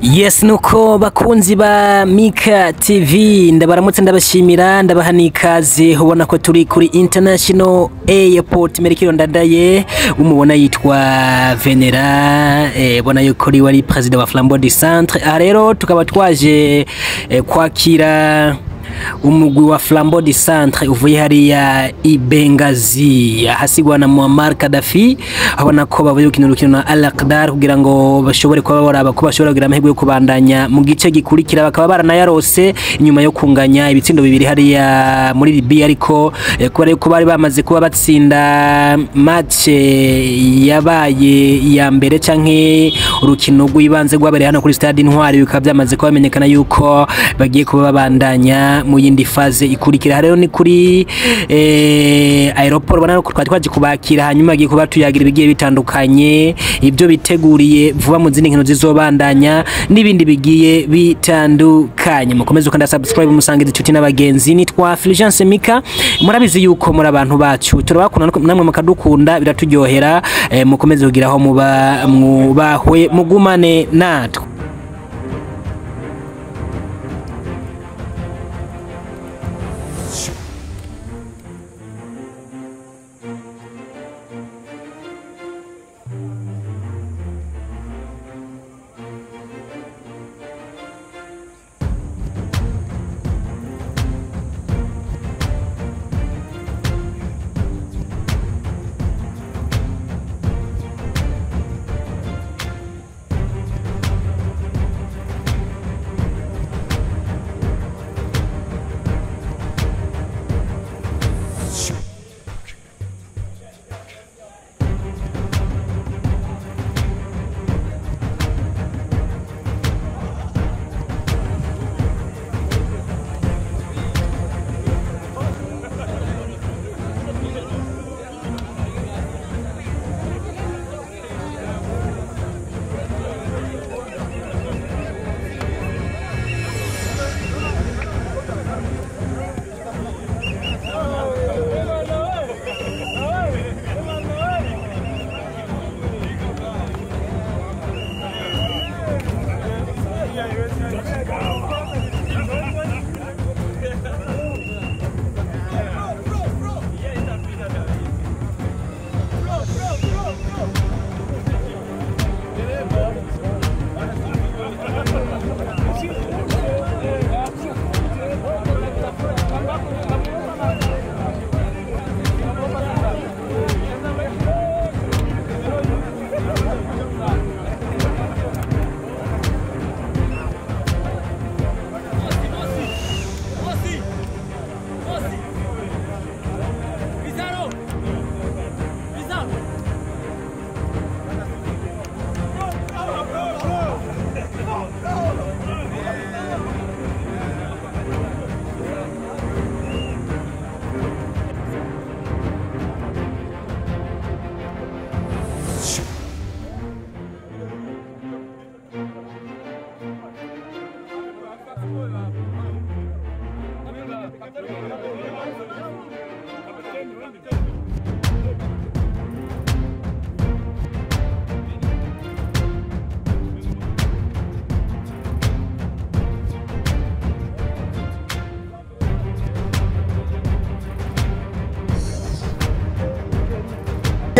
Yes, nuko bakunzi ba Mika TV, ndabaramutse, ndabashimira, ndabaha n'ikaze. Ubona ko turi kuri International Airport Melchior Ndadaye. Umubona yitwa Venera, bona yuko ari wari president wa Flambeau du Centre. Aha rero tukaba twaje kwakira umugwi wa Flambeau du Centre uvuye hariya i Benghazi ahasigwa na Muammar Gaddafi. Abona ko bavuye gukina urukino na Al Aqdar kugira ngo bashobore kuba baraba ko bashobora kugira amahirwe yo kubandanya mu gice gikurikira, bakaba baranayarose inyuma yo kunganya ibitsindo bibiri hariya muri Libya, ariko kubera yuko bari bamaze kuba batsinda match yabaye iya mbere canke urukino rw'ibanze rwabereye hano kuri Stade Intwari, bikaba byamaze kuba bamenyekana yuko bagiye kuba babandanya mu yindi phase ikurikira. Rero ni kuri aéroport, ubona ko twari twaje kubakira, hanyuma bagiye kuba tuyagira ibigiye bitandukanye, ibyo biteguriye vuba mu zindi nkino zizobandanya n'ibindi bigiye bitandukanye. Mukomeze ukanda subscribe, musangize inshuti n'abagenzi. Nitwa Fulgence Mika, murabizi yuko muri abantu bacu turabakunda, namwe mukadukunda, biraturyohera. Mukomeze kugira aho muba mwubahwe, mugumane natwe.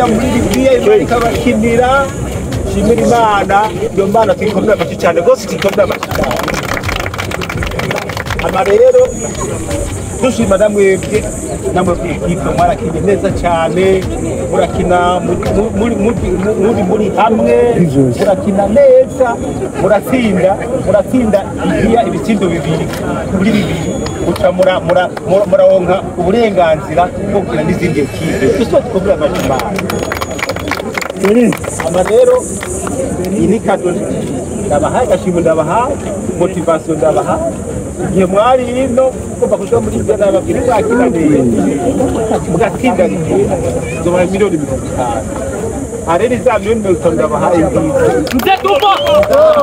Muri Libya Imana ikabakinira, shimira Imana, iyo Mana tuyikomera amashyi cyane rwose, tuyikomera amashyi cyane. Ama rero dushima namwebwe, namwe ekipe mwarakinye neza cyane, murakina muri hamwe, murakina neza, muratsinda, muratsinda Libya ibitsindo 2-2, muca muraronka uburenganzira bwo gukina n'izindi ekipe. Twese tukomera amashyi Imana. Ama rero iyi ni kado ndabahaye, agashimwe ndabahaye, motivation ndabahaye. Igihe mwari ino ugomba kuja muri ibyo nababwira, mwakina neza mugatsinda Libya, nzobaha miliyoni 50. Aha rero za miliyoni 50 ndabahaye ngizi. Mzee tupo!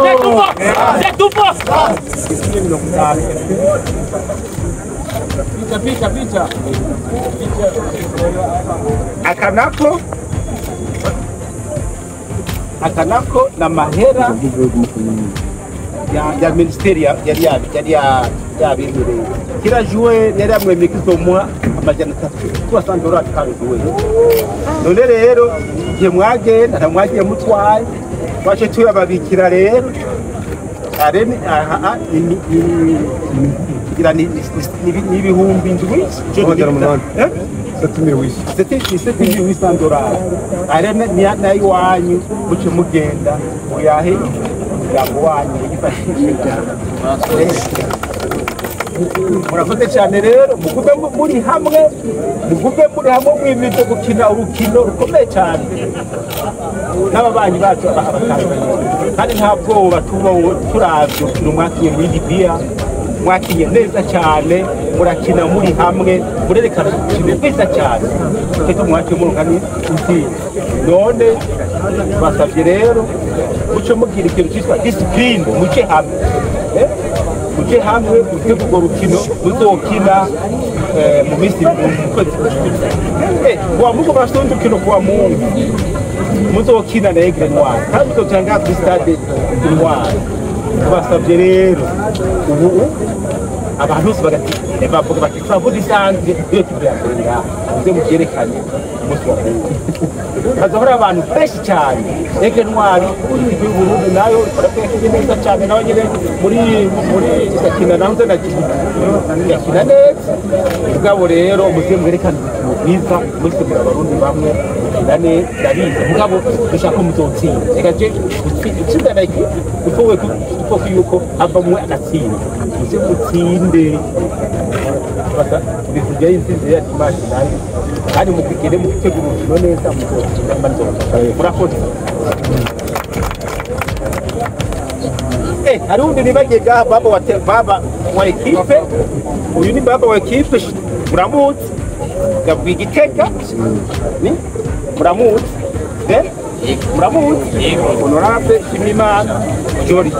Mzee tupo! Mzee tupo! Miliyoni 50. Picha picha picha. Aka nako na mahera. Ya ministeri yari yabemereye kila joueur yari yamwemeye kizomuha 300 $300 par joueur. None rero igihe mwagenda ntamwagiye mutwaye twace tuyababikira rero arene aha ni 7,000 $7,800 arene nayo wanyu muce mugenda muyahe umuryango wanyu yifashishe. Murakoze cyane rero mugume muri hamwe mwimite gukina urukino rukomeye cyane n'ababanyi bacu abatandukanye kandi nta bwoba tuba turavye urukino mwakinye muri Libya mwakinye neza cyane murakina muri hamwe murerekana urukino rwiza cyane kuko mwakinye murungani intsinzi. None basavye rero muce mugira ikintu cyitwa discipline muce hamwe muje hamwe mutegura urukino muzokina mu minsi mu kwezi kwa Mungu bastonde urukino kwa Mungu muzokina na Aigle Noir kandi muzokina kuri stade Noir. Basavye rero ubu abantu bose bagati bavuga bati twavuga isanzwe iyo tubyakora muze mubyerekane umunsi wa Mungu hazohora abantu benshi cyane. Aigle Noir y'u Burundi nayo ikora neza cyane nayo nyine muri isakina naho na yakina neza. Mugabo rero muze mwerekane urukino rwiza mwese muri abarundi bamwe mukina neza ndabizi mugabo dushaka muzotsinda reka je gutsinda na equipe ufowe kuko yuko havamwe agatsinda muze mutsinde basa bivuga intsinzi ya dimanche nayo kandi mukigere mutegura urukino neza muzotsinda mbanzo murakoze. Hari undi nibagiye ngaha baba wa ekipe uyu ni baba wa ekipe muramutse yabwiye Igitega ni muramutse muramutse honorable Shimimana George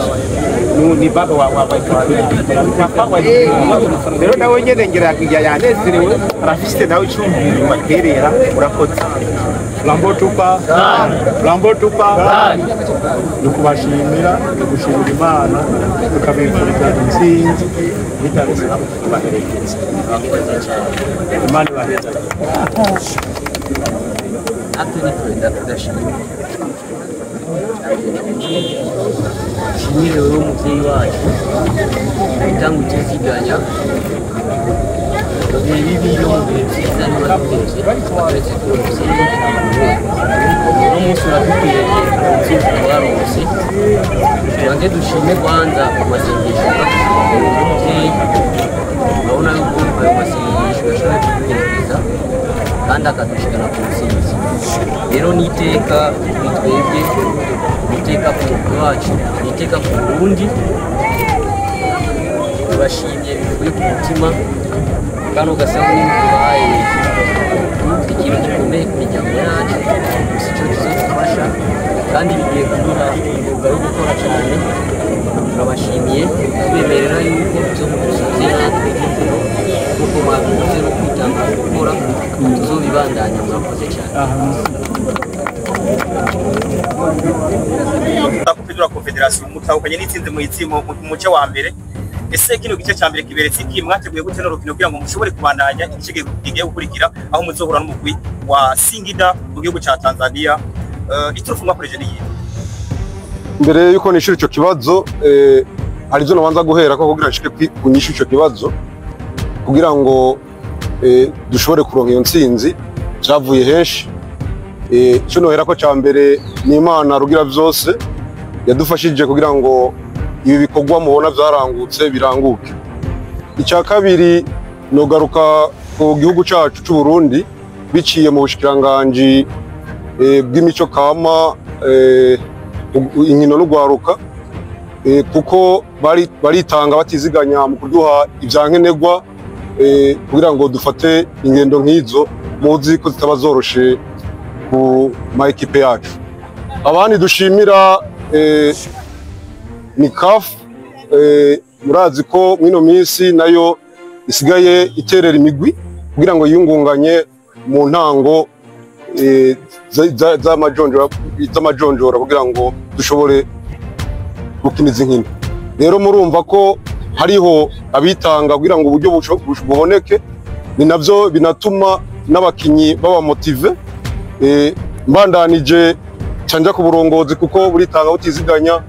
ni baba wa ekipe papa wa rero nawe nyene ngira yanezerewe arafise nawe icumbiri baterera murakoze. Flambeau tupa Flambeau tupa nukubashimira gushimira Imana tukabifuriza intsinzi bitaretse kubaherekeza. Imana ibaheze. Natwe nitwenda tudashima shimire wewe umuvyeyi wacu utanga utiziganya mu bihe bibi no mu bihe byiza ntibatubeshye baturetse kubuvyeyi uno munsi uradukwiye intsinzi twaronse. Tubanze dushime kwanza ku masengesho y'umuvyeyi urabona yuko ayo masengesho yashoboye kuduherekeza kandi akadushikana ku ntsinzi. Rero ni iteka kuri twebwe, ni iteka ku mugwi wacu, ni iteka ku Burundi. Turashimye bivuye ku mutima kano gasabuni tubaye ikintu gikomeye ku miryango yacu gusa icyo kizodufasha kandi bigiye kuduha umwuga wo gukora cyane. Turabashimiye tubemerera yuko ibyo mudusabye natwe nk'ingiro nk'uko mwabivuze no kwitanga gukora tuzobibandanya. Murakoze cyane. Kupindura Confederation mutahukanye n'itsinzi mu muce wa mbere. Ese kino gice cya mbere kiberetse iki mwateguye gute no rukino kugira ngo mushobore kubandanya igice kigiye gukurikira aho muzohura n'umugwi wa Singida mu gihugu ca Tanzania? Iturufu mwakoreje niyi mbere yuko nishura ico kibazo hari ivyo nabanza guhera ko kugira nshike kunyisha ico kibazo kugira ngo dushobore kuronka iyo ntsinzi cyavuye henshi. Ico nohera ko ca mbere ni Imana rugira vyose yadufashije kugira ngo ibi bikorwa mubona byarangutse biranguke. Icya kabiri nogaruka ku gihugu cacu c'u Burundi biciye mu bushikiranganji bw'imico kama inkino n'ugwaruka kuko baritanga batiziganya mu kuduha ivyankenerwa kugira ngo dufate ingendo nk'izo muzi ko zitaba zoroshe ku ma ekipe yacu. Abandi dushimira ni CAF murazi ko mwino minsi nayo isigaye iterera imigwi kugira ngo yiyungunganye mu ntango z'amajonjora kugira ngo dushobore gukina izi nkino. Rero murumva ko hariho abitanga kugira ngo uburyo buboneke, ni navyo binatuma n'abakinyi baba motivés. Mbandanije canja ku burongozi, kuko buritanga butiziganya.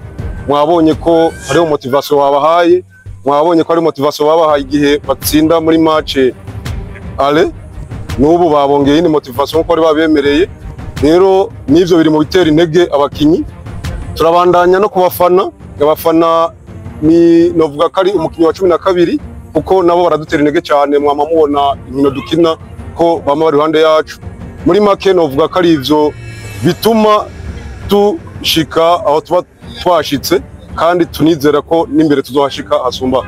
Mwabonye ko hariho motivation babahaye, mwabonye ko hari motivation babahaye igihe batsinda muri match aller, n'ubu babongeye indi motivation nkuko bari babemereye. Rero n'ivyo biri mu bitera intege abakinyi. Turabandanya no kubafana. Abafana ni novuga ko ari umukinyi wa 12, kuko nabo baradutera intege cyane. Mwama mubona inkino dukina ko bama bari iruhande yacu. Muri make novuga ko ari ivyo bituma dushika aho tuba twashitse, kandi tunizera ko n'imbere tuzohashika hasumba.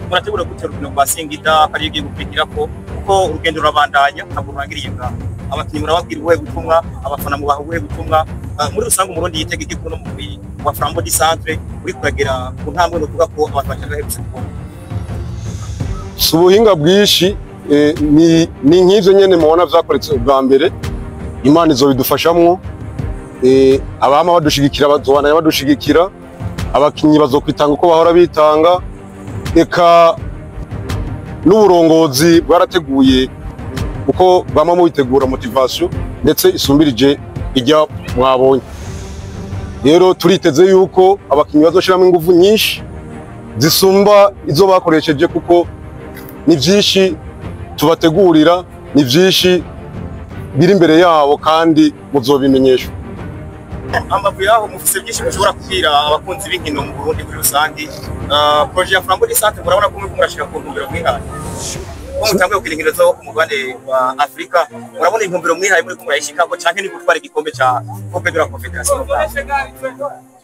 Murategura gute urukino rwa Singida ko ariyo igiye gukurikirako? Kuko urugendo rurabandanya, ntabwo rurangiriye ngaho. Abakinnyi murababwira ubuhe butumwa? Abafana mubaha ubuhe butumwa? Muri rusange Umurundi yitega iki kuno mugwi wa Flambeau du Centre uri kuragera ku ntambwe nokuvuga ko abantu batari baherutse kubona? Si ubuhinga bwinshi, ni nk'ivyo nyene mubona vyakoretse ubwa mbere. Imana izobidufashamwo, abama badushigikira bazobandanya badushigikira, abakinyi bazokwitanga uko bahora bitanga, eka n'uburongozi bwarateguye uko bama mubitegura motivation ndetse isumbirije ijya mwabonye. Rero turiteze yuko abakinyi bazoshiramo ingufu nyinshi zisumba izo bakoresheje, kuko ni byinshi tubategurira, ni byinshi biri imbere yabo, kandi muzobimenyeshwa. Ambavu yaho, mufise byinshi mushobora kubwira abakunzi b'inkino mu Burundi muri rusange? Projet ya Flambeau du Centre, murabona ko muriko murashika ku ntumbero mwihaye, ko mutanguye gukina inkino zo ku mugabane wa Afrika. Murabona intumbero mwihaye muriko murayishikako, canke ni gutwara igikombe ca Coupe de la Confédération?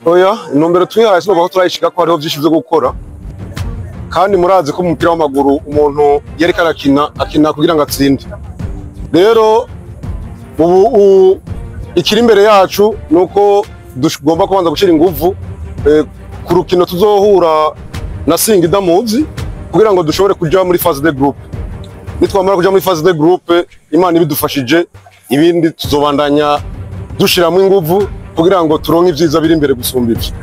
Oya, intumbero twihaye sinovuga ko turayishika, ko hariho byinshi byo gukora. Kandi murazi ko mu mupira w'amaguru umuntu iyo ariko arakina, akina kugira ngo atsinde. Rero ubu ikiri imbere yacu ni uko tugomba kubanza gushyira inguvu ku rukino tuzohura na Singida muzi, kugira ngo dushobore kuja muri phase de groupe. Nitwamara kuja muri phase de groupe, Imana ibidufashije, ibindi tuzobandanya dushiramo inguvu kugira ngo turonke ivyiza biri imbere gusumba ivyo.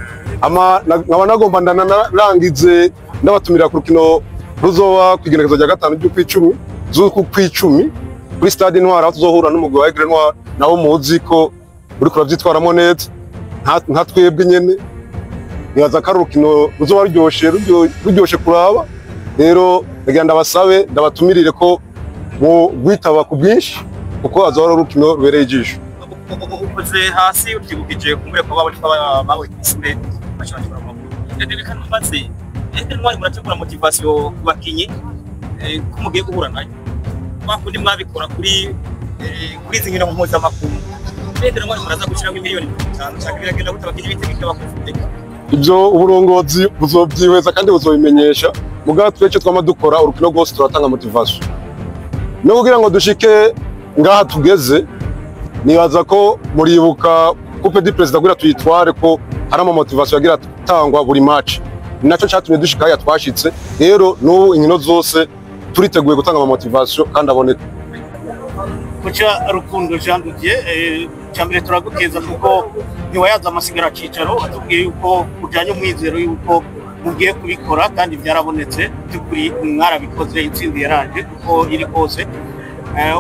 Ama nkaba nagomba ndanarangize ndabatumira ku rukino ruzoba ku igenekerezo rya 5 ry'ukwicumi, z'uku kwicumi, kuri stade Intwari, aho tuzohura n'umugwi wa Aigle Noir, nawo muzi ko uriko uravyitwaramwo neza nka twebwe nyene. Nibaza ko ari urukino ruzoba ruryoshe kuraba. Rero ndagira ndabasabe, ndabatumirire ko mu rwitaba ku bwinshi, kuko azoba ari urukino rubereye ijisho. Ukoze hasi utibukije kumbure ko bawe isure bashobora amakuru. Reka ntubaze, Aigle Noir murategura motivation ku bakinyi ko mugiye guhura nayo bakundi mwabikora kuri izi nkino mpuzamakungu? Aigle Noir muraza gushyiramo miliyoni 50, cyangwa biragenda gute? Abakinyi bitega bakufite? Ibyo uburongozi buzobyihweza kandi buzobimenyesha. Mugabo twe icyo twama dukora, urukino rwose turatanga motivation no kugira ngo dushike ngaha tugeze. Nibaza ko muribuka Coupe du Président, kugira tuyitware, ko hari ama motivation yagira atangwa buri match. Ni naco catumye dushika haya twashitse. Rero n'ubu inkino zose turiteguye gutanga ama motivation kandi aboneka. Koca Rukundo Jean Didier, cyambere turagukeza kuko ntiwayaza amasigara cicaro, atubwiye yuko ujanye umwizero yuko mugiye kubikora, kandi byarabonetse by'ukuri mwarabikoze, intsinzi yaraje kuko iri kose.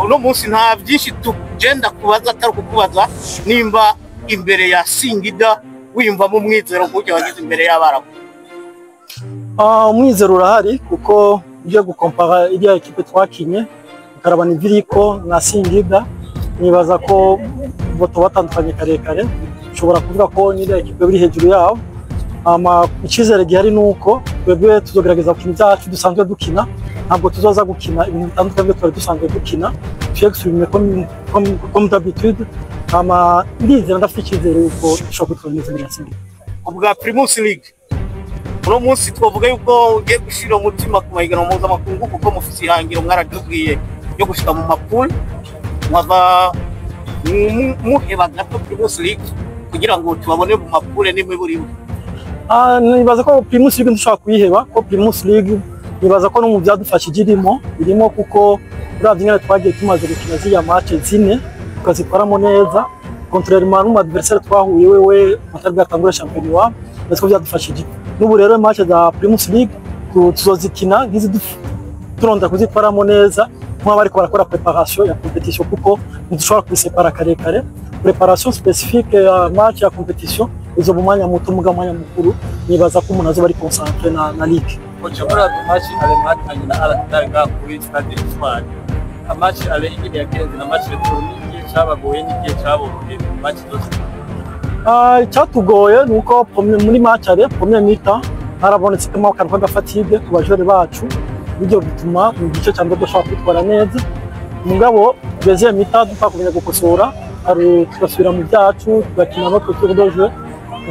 Uno munsi nta byinshi tugenda kubaza atari kukubaza nimba imbere ya Singida wiyumvamo umwizero nk'uko wagize imbere y'Abarabu. Umwizero urahari, kuko ugiye gukompara iriya ekipe twakinye ukaraba Iviriko na Singida, nibaza ko boto batandukanye karekare. Ushobora kuvuga ko n'iriya ekipe biri hejuru yabo. Ama icyizere gihari ni uko twebwe tuzogerageza gukina ibyacu dusanzwe dukina, ntabwo tuzoza gukina ibintu bitandukanye byo twari dusanzwe dukina. Tugiye gusubira comme d'habitude. Ama ndizera, ndafite icyizere yuko dushobora kwitwara neza imbere ya Singida. Ubwa Primus League, uno munsi twavuga yuko ugiye gushira umutima ku mahiganwa mpuzamakungu, kuko mufise ihangiro mwaratubwiye yo gushika mu ma poules, mwava muheba gato Primus League kugira ngo tubabone mu ma poules n'imiburiburi? Nibaza ko Primus League ntushobora kuyiheba, ko Primus League nibaza ko no mu byadufashije irimo, kuko uravye ingene twagiye tumaze gukina ziriya match zine tukazitwaramo neza, contrairement n'umu adversaire twahuye wewe atari bwatangure shampiyona iwabo, natwo byadufashije. N'ubu rero match za Primus League tuzozikina nk'izi turonda kuzitwaramo neza nk'abariko barakora préparation ya compétition, kuko ntidushobora kubisepara karekare. Préparation spécifique ya match ya compétition izo mu mwanya muto, muga mwanya mukuru nibaza ko umuntu azoba ari concentré na ligue. Coach, muri match aller mwatanye na Al Hilal ngaha kuri Stade Intwari, match aller ingene yagenze na match retour, n'igihe cabagoye n'igihe caboroheye mu match zose? Icyatugoye ni uko muri match aller, première mi-temps, harabonetsemo akantu k'aga fatigue ku ba joueurs bacu, bityo bituma mu gice cya mbere dushobora kwitwara neza. Mugabo deuxième mi-temps twakumenya gukosora, hari tugasubira mu byacu, tugakina notre tour de jeu,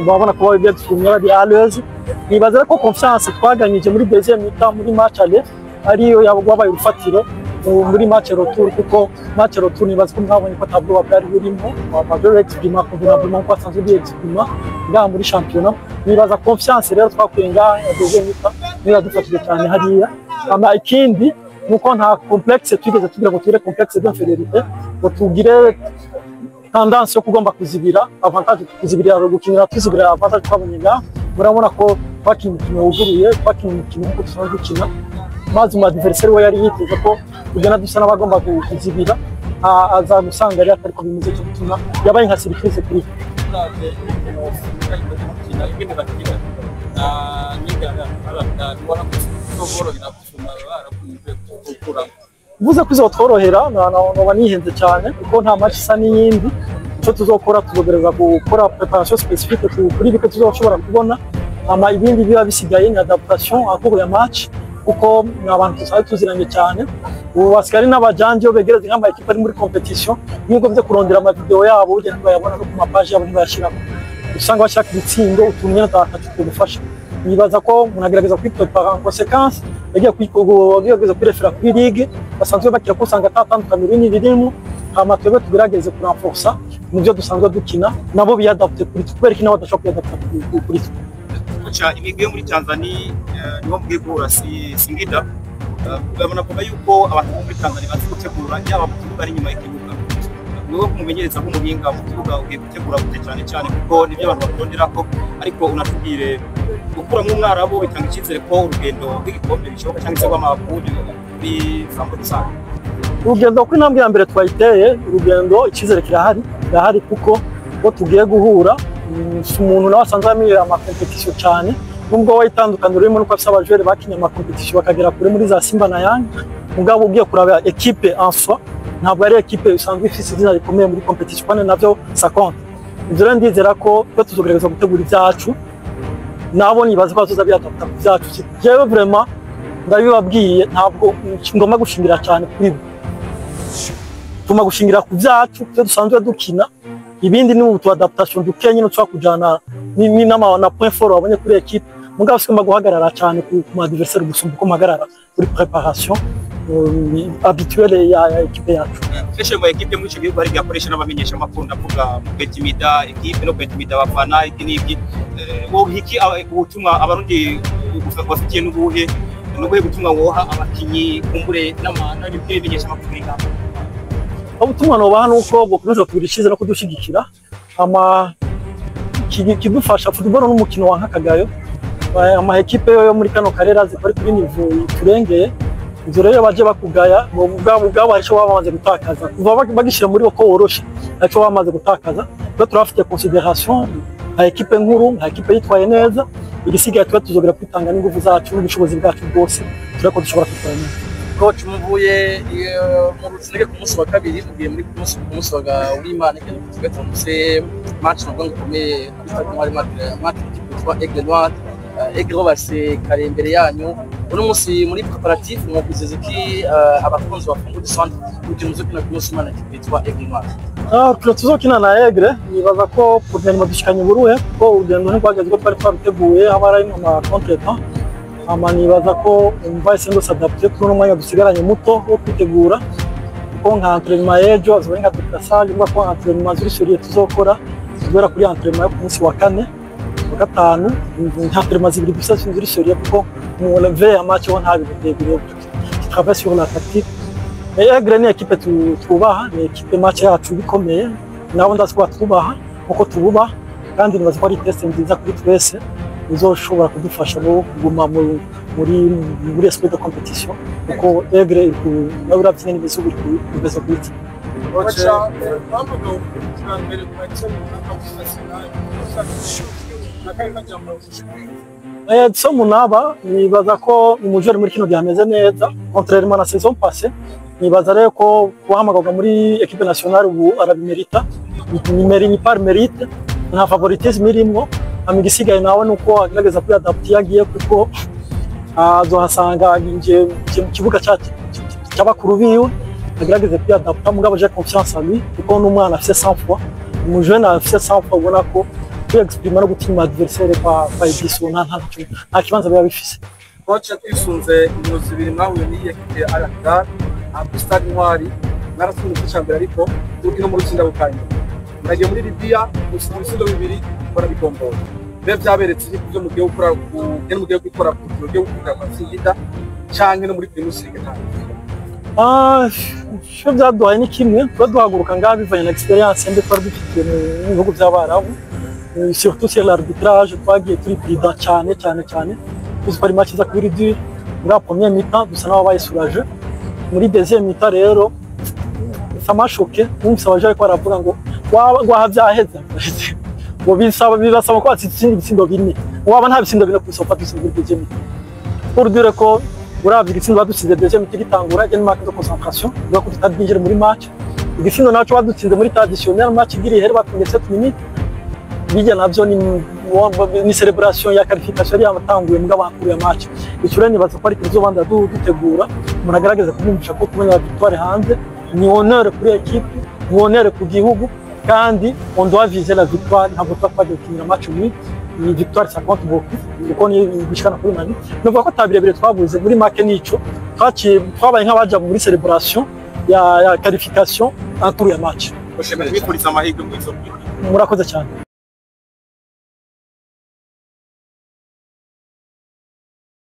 babona ko ibyo tugumye bari à l'aise. Nibaza ko confiance twaganyije muri deuxième mi-temps muri match aller ariyo yabaye urufatiro muri match retour, kuko match retour nibaza ko mwabonye ko tabwo bwari burimo ba exprima convenablement ko asanzwe bi exprima ngaha muri championnat. Nibaza confiance rero twakuye ngaha ya deuxième mi-temps niyo yadufashije cyane hariya. Ama ikindi nuko nta complexe twigeze tugira ngo tugire complexe d'infériorité, ngo tugire tendance yo kugomba kuzibira avantage, kuzibira gukinira tuzibira avantage twabonye ngaha. Murabona ko twakinye umukino wuguruye, twakinye umukino nk'uko dusanzwe dukina, maze umu adversaire we yari yiteze ko tugenda dusa n'abagomba kuzibira, aza gusanga ari atari ko bimeze, cyo gutuma yabaye nka surprise kuri twe. Uravye imikino Singida imaze gukina, ingene bakina na n'ingana, ubona ko bizoborohera gusumba barakunze gukuramo? Uvuze ko izotworohera noba nihenze cyane, kuko nta match isa n'iyindi. Icyo tuzokora, tuzogereza gukora préparation spécifique kuri bike tuzoshobora kubona, ama ibindi biba bisigaye ni adaptation en cours ya match, kuko ni abantu dusanzwe tuziranye cyane. Ubu basigaye ari n'abajanje, iyo begereza nk'ama équipe ari muri compétition, nubwo byo kurondera ama vidéo yabo burya ntibayabona, no ku ma page yabo ntibayashirako, usanga bashaka ibitsindo, utuntu nyine atatu tugufasha. Nibaza ko umuntu agerageza kwiprepara en conséquence, yagiye kugerageza kwirefera kuri ligue basanzwe bakira, ko usanga ata tandukaniro rinini ririmo. Hama twebwe tugerageze kurenforsa mu byo dusanzwe dukina, nabo biyadapte kuri twe, kubera ko nabo badashobora kwiyadapta kuri twe. Kocha, imigwi yo muri Tanzania niho mugiye guhura, si Singida. Banavuga yuko abantu bo muri Tanzania bazi gutegura, yaba mu kibuga n'inyuma y'ikibuga. Wewe nk'umumenyereza, nk'umuhinga mu kibuga, ugiye gutegura gute cyane cyane, kuko nibyo abantu bakonderako? Ariko unatubwire, gukuramo umwarabu bitanga icyizere ko urugendo rw'igikombe bishoboka, cyangwa se rw'amakundi kuri Flambeau du Centre? Urugendo, ko intambwe ya mbere twayiteye, urugendo icyizere kirahari, kirahari, kuko ubwo tugiye guhura si umuntu nawe asanzwe amenyereye ama compétition cyane, nubwo we itandukaniro ririmo nuko afise aba joueurs bakinye ama compétition bakagera kure muri za Simba na Yanga. Mugabo ugiye kuraba équipe en soi, ntabwo ari équipe isanzwe ifise izina rikomeye muri compétition, kandi navyo ça compte. Ivyo rero ndizera ko twe tuzogerageza gutegura ibyacu, nabo nibaza ko bazoza biyadapta ku byacu. Jewe vraiment ndabibabwiye, ntabwo ngomba gushingira cyane kuri bo, tuma gushingira ku byacu byo dusanzwe dukina. Ibindi ni utu adaptation duke nyine ushobora kujana ni n'ama na point fort wabonye kuri équipe. Mugabo sigomba guhagarara cyane ku ma adversaire gusumba uko mpagarara kuri préparation habituelle ya équipe yacu. Kenshi mu équipe muri icyo gihugu hari igihe akoresha n'abamenyesha amakuru, ndavuga mu kwetimida équipe no kwetimida abafana, iki n'iki. Wowe iki ubutumwa abarundi bafitiye n'ubuhe, n'ubuhe butumwa woha abakinyi kumbure n'ibimenyesha amakuru y'ingamba? Ubutumwa nobaha ni uko bukomeza kugira icyizere no kudushyigikira, ama kidufasha. Football n'umukino wa nk'akagayo, ama équipe yo muri kano karere azi ko ari kuri niveau turengeye. Ivyo rero baje bakugaya ngo ubwabo ubwabo hari ico baba bamaze gutakaza kuva bagishyira muri bo ko woroshe, hari ico baba bamaze gutakaza. Twe turabafite considération nka équipe nkuru, nka équipe yitwaye neza. Igisigaye tuba tuzogera kwitanga n'ingufu zacu n'ubushobozi bwacu bwose, turebe ko dushobora kwitwara neza. Coach, muvuye mu Rutsinege ku munsi wa kabiri, mugiye muri ku munsi wa w'Imana igenda ku gatanu, muse match nabwo ikomeye kuri Stade Intwari, match ikipe yitwa Aigle Noir. Aigle base kare imbere yanyu uno munsi. Muri préparatif mwakwizeza iki abakunzi ba Flambeau du Centre kugira muzokina ku munsi w'Imana ikipe yitwa Aigle Noir? Twe tuzokina na Aigle, nibaza ko guverinoma dushikanye uburuhe, kuko urugendo ntirwageze uko twari twaruteguye, haba hari ama contretemps. Hama nibaza ko on va essayer de s'adapter kuri uno mwanya dusigaranye muto wo kwitegura, kuko nka entraînement y'ejo azoba ari nka décrassage, kuko entraînement ziri sérieux tuzokora guhera kuri entraînement yo ku munsi wa kane, wa gatanu, nka entraînement zibiri gusa ziri sérieux, kuko mu veille ya match ho nta bintu birebire, tu travailles sur la tactique. Mais Aigle ni équipe twubaha, ni équipe match yacu bikomeye, nabo ndazi ko batwubaha nkuko tububaha, kandi nibaza ko ari test nziza kuri twese. izoshobora kudufasha no kuguma muri esprit de compétition, kuko Aigle nawe uravye ingene imeze ubu, imeze gute. Baca bavuga bwa mbere ku bakina muri national. Edson Munaba, nibaza ko umu joueur muri kino gihe ameze neza, contrairement na saison passée. Nibaza rero ko guhamagarwa muri équipe nationale ubu arabimerita, ni par mérite, nta favoritisme irimwo. Hama igisigaye nawe nuko agerageza kwiadapta iyo agiye, kuko azohasanga yinjiye mu kibuga cy'abakuru biwe. Agerageze kwiadapta, mugabo j'ai confiance en lui, kuko n'umwana afise sang-froid, umu jeune afise sang-froid, ubona ko kwiexprima no gutinya adversaire kwa Ediso nta kibanza biba bifise. Coach, twisunze inkino zibiri mwahuye n'iyi ekipe ya Al Hilal kuri Stade Intwari, mwaratsinze igice cya mbere, ariko urukino mu rutsinda bukanya muragiye muri Libya mutsinda ibitsindo bibiri, murabigombora. Mbe byaberetse iki kubyo mugiye gukora, ku mugiye gukora ku mugiye gukora kwa Singida canke no muri Primus League? Ah, icyo byaduhaye ni kimwe, tuba duhaguruka ngaha bivanye na expérience mbi twari dufitiye mu bihugu by'Abarabu, surtout sur l'arbitrage. Twagiye turi prudent cyane cyane cyane, tuzi ko ari match iza kuba iri dure. Muri la première mi-temps dusa n'ababaye soulagé, muri deuxième mi-temps rero ça m'a choqué, numvise abaje ariko baravuga ngo waha byaheze, ngo bisaba bibasaba ko batsinda ibitsindo bine, waba nta bitsindo bine kubisopa dutsinze muri deuxième mi-temps. Pour dire ko uravye igitsindo badutsinze deuxième mi-temps gitangura, ni manque de concentration, bivuga ko tutadinjira muri match. Igitsindo naco badutsinze muri traditionnel, match igira ihere, batunze 7 minutes, bijya navyo ni célébration ya qualification yari yatanguye, mugabo hakuruye match. Ico rero nibaza ko ari tuzobanda dutegura, umuntu agaragaza kumwumvisha ko kubona victoire hanze ni honneur kuri équipe, ni honneur ku gihugu, kandi on doit viser la victoire. Ntabwo tuba twagiye gukinira match nul, ni victoire, ça compte beaucoup, kuko ni gushikana kuri nani. Nuvuga ko atabirebire twabuze, muri make nico twaciye, twabaye nk'abaja muri célébration ya qualification en cours ya match. Twifuriza amahirwe mu izo. Murakoze cyane.